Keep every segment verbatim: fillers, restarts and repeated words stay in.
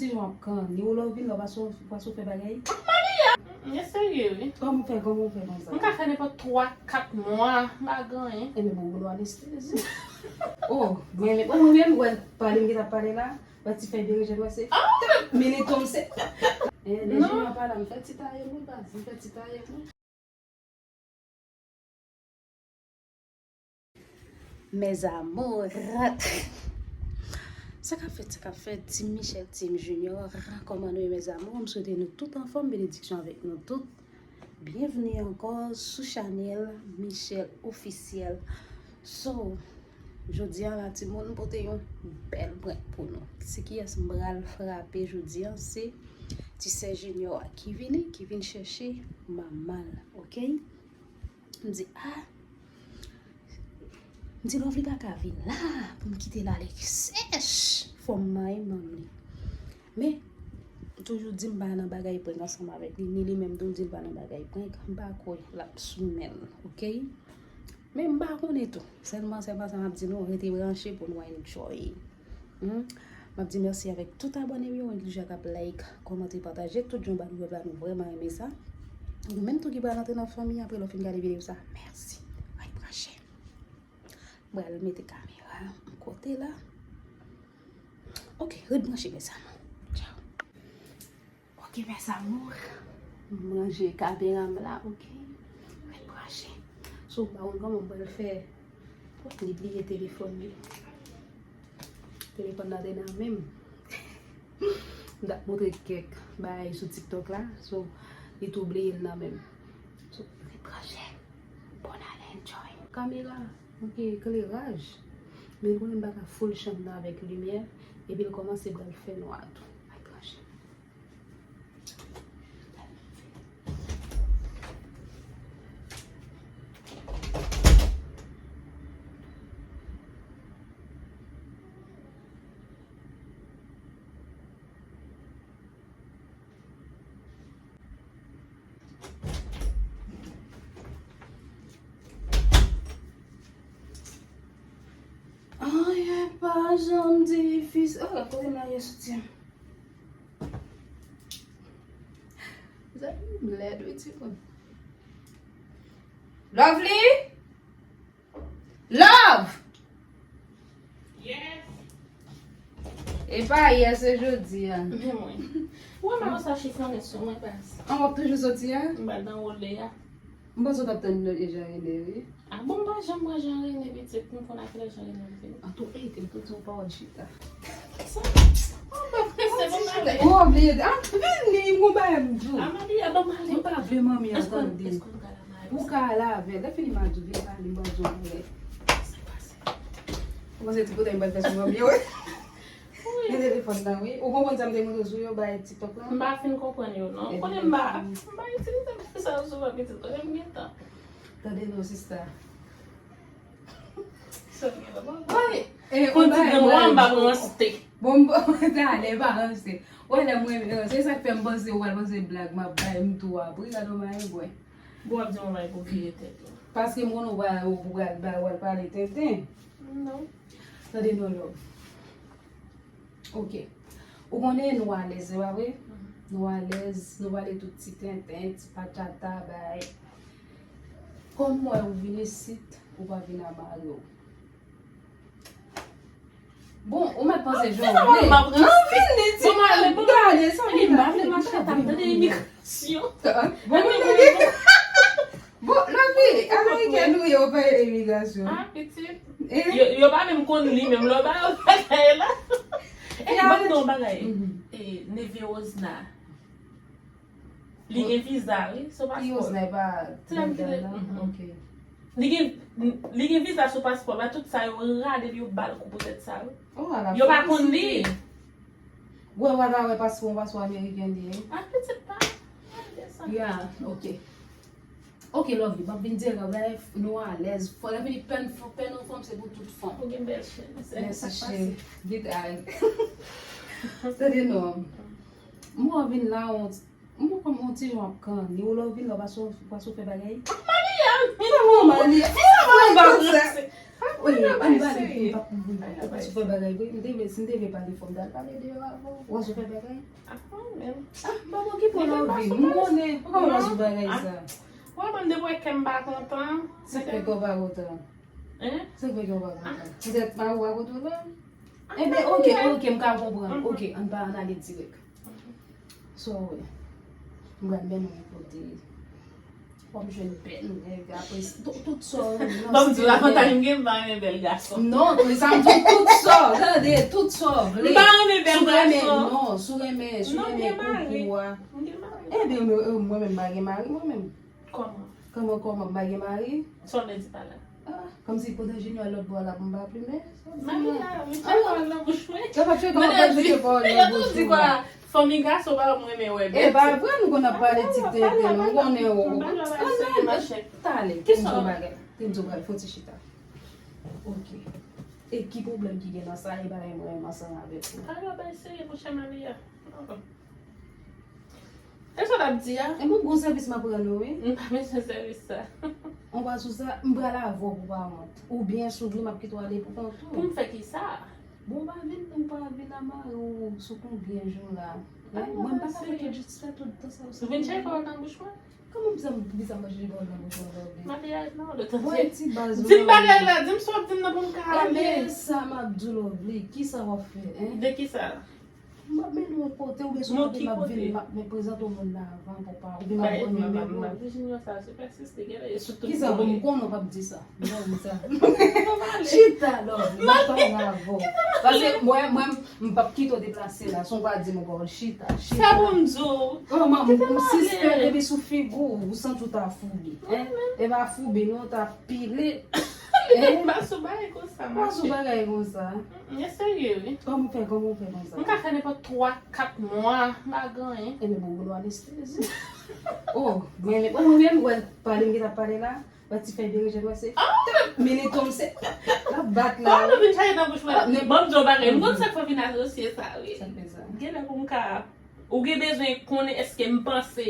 Ti jan w ap kanni, ou lè w vin la, w pa sou, w pa sou fè bagay? M serye, wi. Kòman w fè, kòman w fè konsa? M ka fè nenpòt twa, kat mwa, m pa gen anyen. Ebyen, bon, ou gen dwa anestezi. Oh, mwen, mwen, mwen menm, wè, pale m gentan pale la, wè ti fèy berejèn, wè se, militon m se. Eh, lè Junior pa la, m fè ti taye m, wi, baz, m fè ti taye m, wi. Mes amours. Sa k ap fèt, sa k ap fèt, Team Michel, Team Junior. Kòman nou ye, mes amours? M swete nou tout anfòm, benediksyon avèk nou tout. Byenvni ankò sou chanèl Michel Officiel. So, jodi a la, timoun, m pote yon bèl prank pou nou. Se kiyès m pral frape jodi a? Se ti sè Junior a ki vini, ki vin chèche manman l, oke? M di, ah, m di, Lovely pa ka vin la pou m kite l ale sèch. Fò m manyen manm li. Men, m toujou di m pa nan bagay prank ansanm avèk li, ni li menm tou m di l pa nan bagay prank, m pa kwè l ap sou men l, oke? Men m pa konnen tou. Sèlman, sèlman sa m ap di nou, rete branche pou nou enjoy. Hmm? M ap di mèsi avèk tout abòne m yo, enjoy k ap like, kòmante, pataje, tout jan ba nou la, nou vrèman renmen sa. Ou menm tou ki pral antre nan fanmi apre lè w fin gade videyo sa, mèsi. Ret branche. M pral mete kamera m kote la. Oke, ret branche, mes amours. Tchao. Oke, mes amours. M ranje kamera m la, oke. Ret branche. So, m pa konn kòman m pral fè. Li bliye telefòn li. Telefòn nan te nan men m. M t ap montre kèk bagay sou TikTok la. So, li tou bliye l nan men m. So, ret branche. Bon, n al enjoy. Kamera, manke ekleraj. Men l konnen m pa ka full chanm nan avèk limyè. Epi l kòmanse pral fè nwa tou. Ret branche. Anyen pa janm difisil. Oh, kote m lage soutyen m? Zanmi m lèd, wi, timoun. Lovely! Love! Yes. E pa yè, se jodi a. Men mwen. Ou wè m ap sa chifone sou mwen, baz. An, w ap toujou soti a? M pral nan wole a. M panse w t ap tann Jean René, wi. Ah bon, m pa janm wè Jean René, pitit, m konn a kilè Jean René ap vini. An tou, ey, te m tou di w pa wè l chita. Sa? Oh, m pa prese, bon, m ale. Ou oblije, ah, vini, m gon bagay m di w. Amalia, ban m ale. M pa vle manmi an tande. Èske w ka al avè l? Lè fini m a di w, vin pale, m pral di w bagay. Sa k pase? Ou panse ti potay m pral fè sou manmi an, wi? Wi. Gen telefòn nan, wi. Ou konprann sa m te montre w sou yo, bay TikTok la? M pa fin konprann yo, non. Ou konnen m pa, m pa itilize bagay sa yo souvan, pitit. Konnen m gen tan. Tande non, sista. Sa m gen la, bon. Wi. E, ou bay mwen. Bon, bon, talè, pa ranse. Wè, lè mwen ranse, se sa k fè m panse, ou pral panse blag, m ap bay m tou apre, gade yon bagay, bwè. Bon, w ap di yon bagay pou vire tèt ou. Paske m konnen w pral, w pral, w pral pale tenten. Non. Tande non, love. Ok. Ou konnen nou alèz, se pa vre? Mhm. Nou alèz, nou pale tout ti tenten, ti patata, bay. Kòm m wè ou vin isit, ou pa vin a mari w. Bon, ou mèt panse jan w vle. Non, vini, ti gade, sa vin la, vin la, vin la. Bon, bon, Ameriken nou ye, ou pa ye imigrasyon. Ah, pitit. Eh? Yo, yo pa menm konn li menm, lè w ba yo bagay la. E ban m di yon bagay. Mhm. E, neve Rosna. Li gen viza, wi, sou paspò. Ti Rosna pa ladan nan? Mhm. Ok. Li gen, li gen viza sou paspò, ba tout sa yo rale, yo ba l kou pou tèt sa, wi. Oh, ala. Yo pa konn li. Wè, wè, wè, paspò, paspò ameriken li ye. Ah, pitit pa. Ya, ok. Ok, lovely, m ap vin dirèk avè nou alèz. Fò lè vini pèn, pèn yon fanm, se pou tout fanm. Ou gen bèl chèn, sè. Mèsi, cheri. Vit al. Tande non. M wè w vin la, on, m wè kòm on ti jan w ap kanni. Ou lè w vin la, w pa sou, w pa sou fè bagay. Malia, vin. Malia. Malia. Wi, ann pale pou m pa pou m pa sou fè bagay vre. M te vle, si m te vle pale fò m t al pale deyò avan. W a sou fè bagay? Ah, mwen menm. Ah, m pa okipe w Lovely. M konnen. Ou konnen w a sou bagay sa. Wè, mwen depi wè kè m pa kontan. Sa k fè kè w pa kontan? Hein? Sa k fè kè w pa kontan? Poutèt mari w pa kontan w la? Enben, oke, oke, m ka konprann. Oke, ann pa ann ale dirèk. So, wi. M pral mennen w yon kote. Fò m jwenn bèl nèg, apre s-, tout, tout sa w renmen nan Ban m di w, lavantaj m gen, m pa renmen bèl gason. Non, men sa m di w, tout sa, tande, tout sa w vle. M pa renmen bèl gason. Si w renmen, non, si w renmen, si w renmen koukou a. M gen mari. Enben, mwen, mwen menm m pa gen mari, mwen menm. Kòman? Kòman, kòman, m pa gen mari? Sa w vle di pa la? Ah, kòmsi pandan Junior lòt bò a la pou m pa plimen. Mari la, wi, fè pawòl nan bouch mwen. Yo pa fè kòman pa jete pawòl nan bouch ou. Fanmi gason pa m renmen wè bèt. E pa vre, nou konn ap pale ti tenten, nou konnen ou. Talè, te m di w bagay, te m di w bagay, fò ti chita. Oke. E ki pwoblèm ki gen nan sa, e bagay mwen renmen ansanm avèk ou? Talè bay seye, monchè Maria. E sa w ap di a? E mwen gon sèvis m ap rann ou, wi. M pa bezwen sèvis sa. On pa sou sa, m pral avè w pou pa wont. Oubyen si w vle, m ap kite w ale pou kont ou. Pou m fè ki sa? Bon, w pa vin, ou pa vin a mari w sou konbyen jou la? Mwen, m pa ka fè tout, jis fè tout tan sa ou sa. Ou vin chèche pawòl nan bouch mwen? Kòman m sa, m, pou ki sa m pa chèche pawòl nan bouch mwen, Lovely? Maryaj nan, le tan. Bon, ti baz. Di m bagay la, di m sa w ap di m nan pou m ka ale. Enben, sa m ap di w, Lovely, ki sa w ap fè, en? De ki sa? M ap mennen w kote, oubyen si w pa vle, m ap vin, m ap, m ap prezante w moun nan avan, papa, oubyen m ap voye nimewo. Kisa pou m konnen w p ap di sa? Chita, non, m sa. Chita, non, m ap pale avè w. Paske mwen, mwen, m p ap kite w deplase la, san w pa di m yon pawòl. Chita, chita. Sa pou m di w? Kòman, m sispèk depi sou figi w, ou santi w ta foubi, en? E pa foubi, non, w ta pile. M pa sou bagay konsa, ma cheri. M pa sou bagay konsa. Mm, e serye, wi. Kòman w fè, kòman w fè konsa? M ka fè nenpòt twa, kat mwa, m pa gen anyen. Enben, bon, ou gen dwa anestezi. Oh, mwen, mwen, mwen menm, wè, pale m ki t ap pale la, wè ti fèy berenjen mwen se, militon m se, l ap bat la. Kòman nou vin chache nan bouch mwen? Ban m di w bagay, m konn sa k fè w vin asosye sa, wi. Sa k fè sa? Genlè pou m ka Ou gen bezwen konnen èske m panse,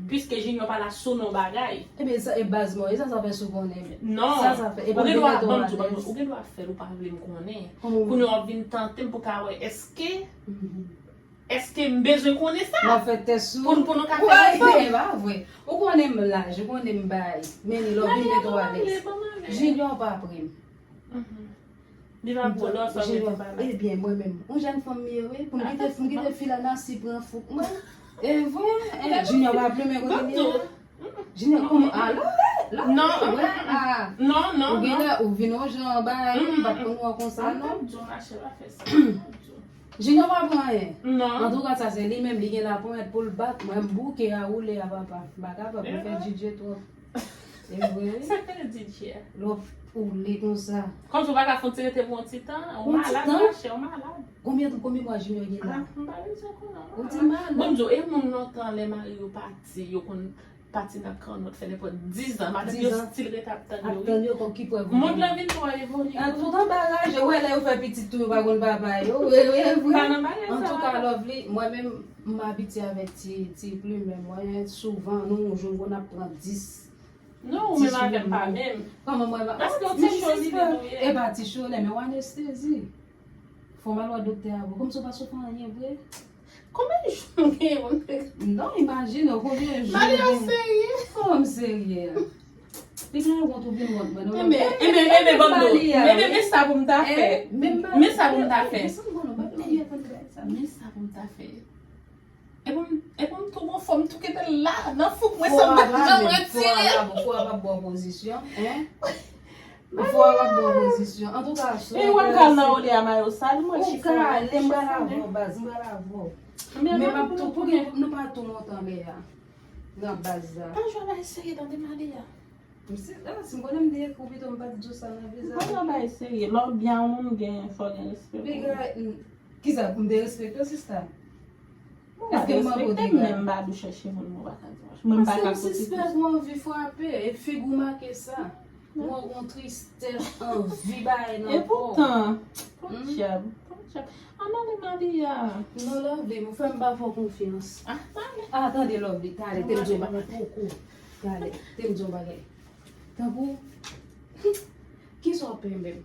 piske Junior pa la sou non bagay. Ebyen, sa, e baz mwen, e sa, sa fè sou konnen. Non. Sa, sa fè, e pa m te mete w alèz. Ou gen dwa fè l, ou pa vle m konnen. Kounye a w ap vin tante m pou ka wè èske, èske m bezwen konnen sa? M ap fè tès sou. Pou n, pou nou ka fè ansanm. E pa vre. Ou konnen m laj, ou konnen m bay. Men li, lè w vin mete w alèz. Junior pa pre m. Li pa pran lòt sa, mwen te pale. Ebyen, mwen menm, yon jèn fanm m ye, wi. Pou m kite, pou m kite fi la nan si pran fouk mwen. E vre, e, Junior pa plimen kote li ye a. Junior, kòman, a, la, la, la, non, a. Non, non, ou gen lè, ou vin yon jan, bay, m pa t konn wè w konsa, non. Junior pa pran anyen. Non. Antouka, sa se li menm, li gen laponyèt pou l bat mwen, m bouke a woule a papa. M pa kapab, mwen fè DJ twòp. E vre, wi. Sa k fè DJ a? Lè w woule konsa. Kòmsi w pa ka fè yon ti rete pou yon ti tan, ou malad, machè, ou malad. Konbyen, konbyen mwa Junior gen la? Ah, m pa bezwen konnen, ou malad. Ou di malad. Bon, m di w, e moun lontan lè mari yo pati, yo konn pati nan kannòt, fè nenpòt dizan, madanm yo still rete ap tann yo, wi. Ap tann yo, kon ki prèv ou gen? Mond lan vin twò evolye. An tout anbaraj, ou wè lè yo fè pitit tou, yo pa konn papa yo. Wi, wi, e vre. Pa nan bagay sa. Antouka, Lovely, mwen menm, m abitye avèk ti, ti plimen mwen, souvan, nou, jou, nou ap pran dis. Non, ou menm avè m pa menm. Kòman mwen pa? Paske yon ti choli li ye. E pa ti choli, men w anestezi. Fò m al wè doktè avan. Kòmsi w pa soufri anyen vre. Konbyen jou m genyen pou m te... Non, imajine w konbyen jou m genyen. Maria serye. Kòman m serye a? Li gen wont ou vin wont mwen, non? Enben, enben, enben, ban m di w. Men, men, men sa pou m ta fè. Men sa pou m ta fè. Men sa pou m ta fè. E pou m, e pou m tou gon fò m tou kite l la, nan fouk mwen san m pa t janm retire. Fò a pa bon, fò a pa bon pozisyon, en? Fò a pa bon pozisyon. Antouka, e wè m kal nan olye a mayo sal, mwen chifon. Ou kale, m pral avè w, baz, m pral avè w. Men m ap tou, pou gen, nou pa tou monte anlè a. Nan baz la. Pa jwe bay seye tande Maria. M si, ah, si m konnen m te ekri w pito m pa t di w sa nan vizaj ou. Mwen pa bay seye. Lè w byen a yon moun gen, fò w gen respè pou li. Piga, kisa, pou m derespekte w, sista? Mwen pa derespekte m, men m pa dwe chèche moun mwen pa ka di mwen. Mwen m pa ka kote. Paske m sispèk ou anvi frape, e figi w make sa. Ou wè yon tristès, anvi bagay nan kò w. E poutan, podyab, podyab. Ann ale Maria. Non, Lovely, ou fè m pa fè w konfyans. Ah, tande. Ah, tande, Lovely, tande, te m di w bagay. Talè, te m di w bagay. Tankou, ki Kisa w pè menm?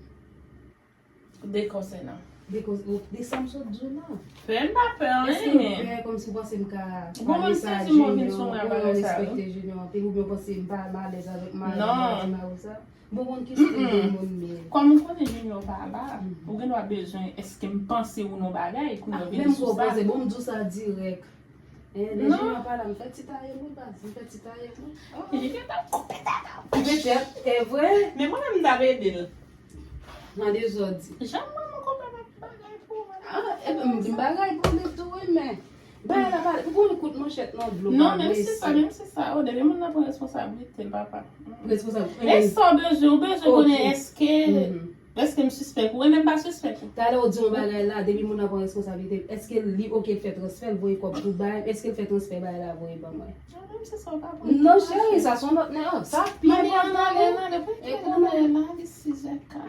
De konsènan. De koz, de sa m sot di w la. Pè, m pa pè Èske m anyen. Pè kòmsi w panse m ka Bon, pale mwen sa santi m wè w vin Junior, sou mwen ou avè wè w sa, respekte Junior anpil, oubyen w panse m pa m alèz avèk mari Non. mari mari sa? Bon, bon, ki stil de moun li ye? Kòm m konnen Junior pa la, ou gen dwa bezwen, èske m panse ou nan bagay, kounye a w vin Menm sou kò sa. Poze, bon, m di w sa dirèk. Hein, lè Non. Junior pa la, m fè ti taye mwen, baz, m fè ti taye mwen. Li gentan koupe tata. Petèt, e vre? Men mwen menm m t ap ede l. Nan dezòd. Jan mwen mwen konprann ap bagay pou mwen. Ah, e ben, m di m bagay pou li tou, wi, men. Bagay la pale, pou l kout manchèt nan dlo. Non, menm si sa, menm si sa, o, depi moun nan pran responsablite l, papa. Responsab. E sa w bezwen, ou bezwen Ok. Konnen èske, Mhm. èske m sispèk ou, e menm pa sispèk ou. Talè ou di yon bagay la, depi moun nan pran responsablite, èske li oke l fè transfè, l voye kòb pou bagay, èske l fè transfè bagay la voye ban mwen? Ah, menm si sa w pa pran. Non, cheri, sa se yon lòt nèg. Sa pi Mami, enpòtan. ann ale, ann ale, pou E ki konnen. ann ale, ann ale, si zèka.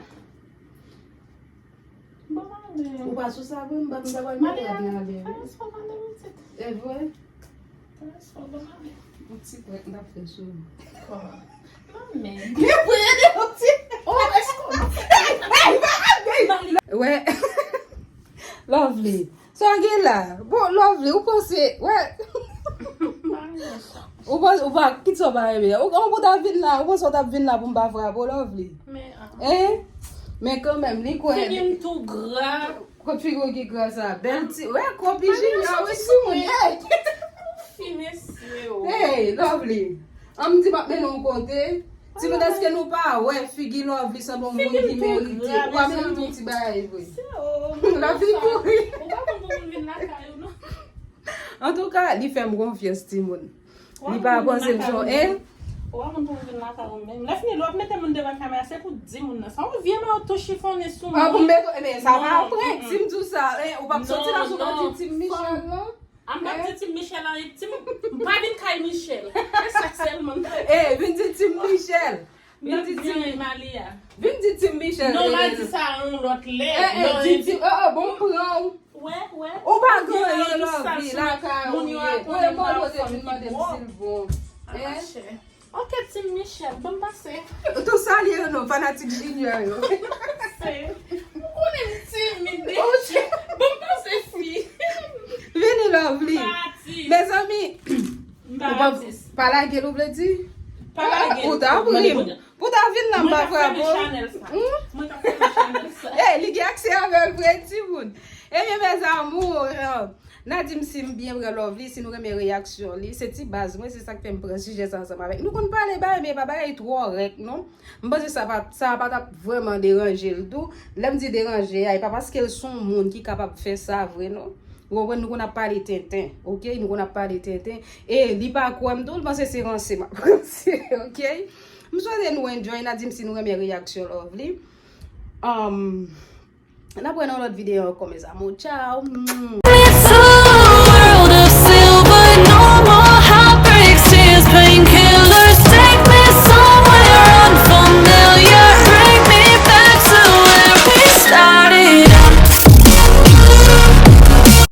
Bon, ann ale. Ou pa sou sa vre, m pa m ta pral Mami, mete ann ann ale. Ann ale, se pa ann ale, pitit. E vre? Ann ale, se pa ann ale. Yon ti prank m t ap fè sou ou. Kòman? Non, men. Men pou ede yon ti. Oh, èske Wè. Lovely. Sa w gen la? Bon, Lovely, ou panse, wè. Ou panse, ou pa, kit sa w pa renmen. Ou, ou, ou ta vin la, ou panse w t ap vin la pou m pa frape w, Lovely? Men, ah. Hein? Men kanmenm, li kwè. Figi m tou gra. Kot figi w ki gra sa? Bèl ti, wè, kopi Junior, wi, si moun. Hey! Fi mesye, o. Hey, Lovely. An m di m ap mennen w kote. Timoun, èske nou pa wè figi Lovely sanble yon moun ki merite? Ou pa merite yon ti bagay vre. Lovely kouri. Ou pa konn pou moun vin lakay ou, non. Antouka, li fè m konfyans, timoun. Li pa panse m son, hein? Ou pa konn pou moun vin lakay ou menm. Lè fini, lè w ap mete moun devan kamera, se pou di moun nan sa. Ou vye mawon tou chifonnen sou mwen. Ah, pou m mete, men sa pa apre. Si m di w sa, hein, ou p ap soti la sou di Team Michel, non? A m p ap di Team Michel anyen. Team, m pa vin kay Michel. Se sa sèlman. Eh, vin di Team Michel. Vin di Team Malia. Vin di Team Michel. Non, m a di sa yon lòt lè. Eh, eh, di Team, oh, oh, bon, m pran w. Wè, wè. Ou pa gen anyen, Lovely, lakay ou ye. Wè, mwen, mwen te vin mande m si l bon. Hein? Ok, Team Michel, bon, m pase. Tou salye yo non, fanatik Junior yo. Se, ou konnen m timid deja. Bon, m pase fi. Vini, Lovely. Pati. Mezanmi, M pa atis. Pa lage l, ou vle di? Pa lage l. Ou ta pri m. Pou ta vin la, m pa frape w. Mwen t ap fèmen chanèl sa. Mwen t ap fèmen chanèl sa. Eh, li gen aksè avè l vre, timoun. Ebyen, mes amours, n a di m si m byen pran Lovely, si nou renmen reyaksyon li. Se ti baz mwen, se sa k fè m pran sijè sa ansanm avèk. Nou konn pale bagay, men pa bagay twò rèk, non. M panse sa pa, sa pa t ap vrèman deranje l tou. Lè m di deranje a, e pa paske l se yon moun ki kapab fè sa vre, non. Ou konprann, nou konn ap pale tenten, ok? Nou konn ap pale tenten. E li pa kwè m tou, l panse se ranse m ap ranse, ok? M swete nou enjoy, n a di m si nou renmen reyaksyon Lovely. Um, n ap wè nan lòt videyo ankò, mes amours. Ciao.